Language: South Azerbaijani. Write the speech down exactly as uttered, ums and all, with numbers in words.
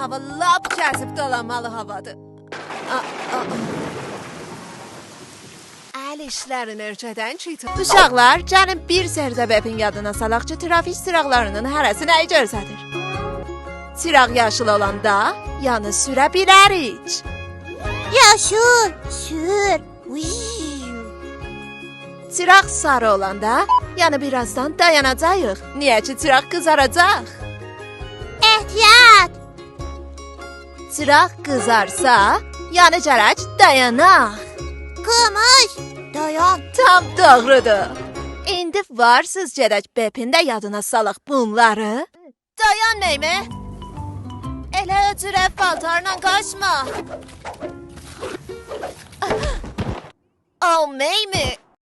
هاوا لاپ کسیب دولانمالی هاوادیر. آ، آ، آ. ال ایشلرین اؤرگدن کی، اوشاقلار، گلین بیر سری ده بپین یادینا سالاق کی، ترافیک چیراقلاری‌نین هره‌سی نه‌یی گؤستریر. چیراق یاشیل اولاندا، یعنی سوره بیلریک. یاشیل، سور. ویو. چیراق ساری اولاندا، یعنی بیر آزدان دایاناجاغیق. نییه کی، چیراق قیزاراجاق. احتیاط! چیراق قیزارسا، یعنی گرک دایاناق. قیرمیز، دایان. تام دوغرودور. ایندی وارسیز گئدک بپین ده یادینا سالاق بونلاری. دایان، میمی. ائله او جوره پالتارلا قاچما. او، میمی.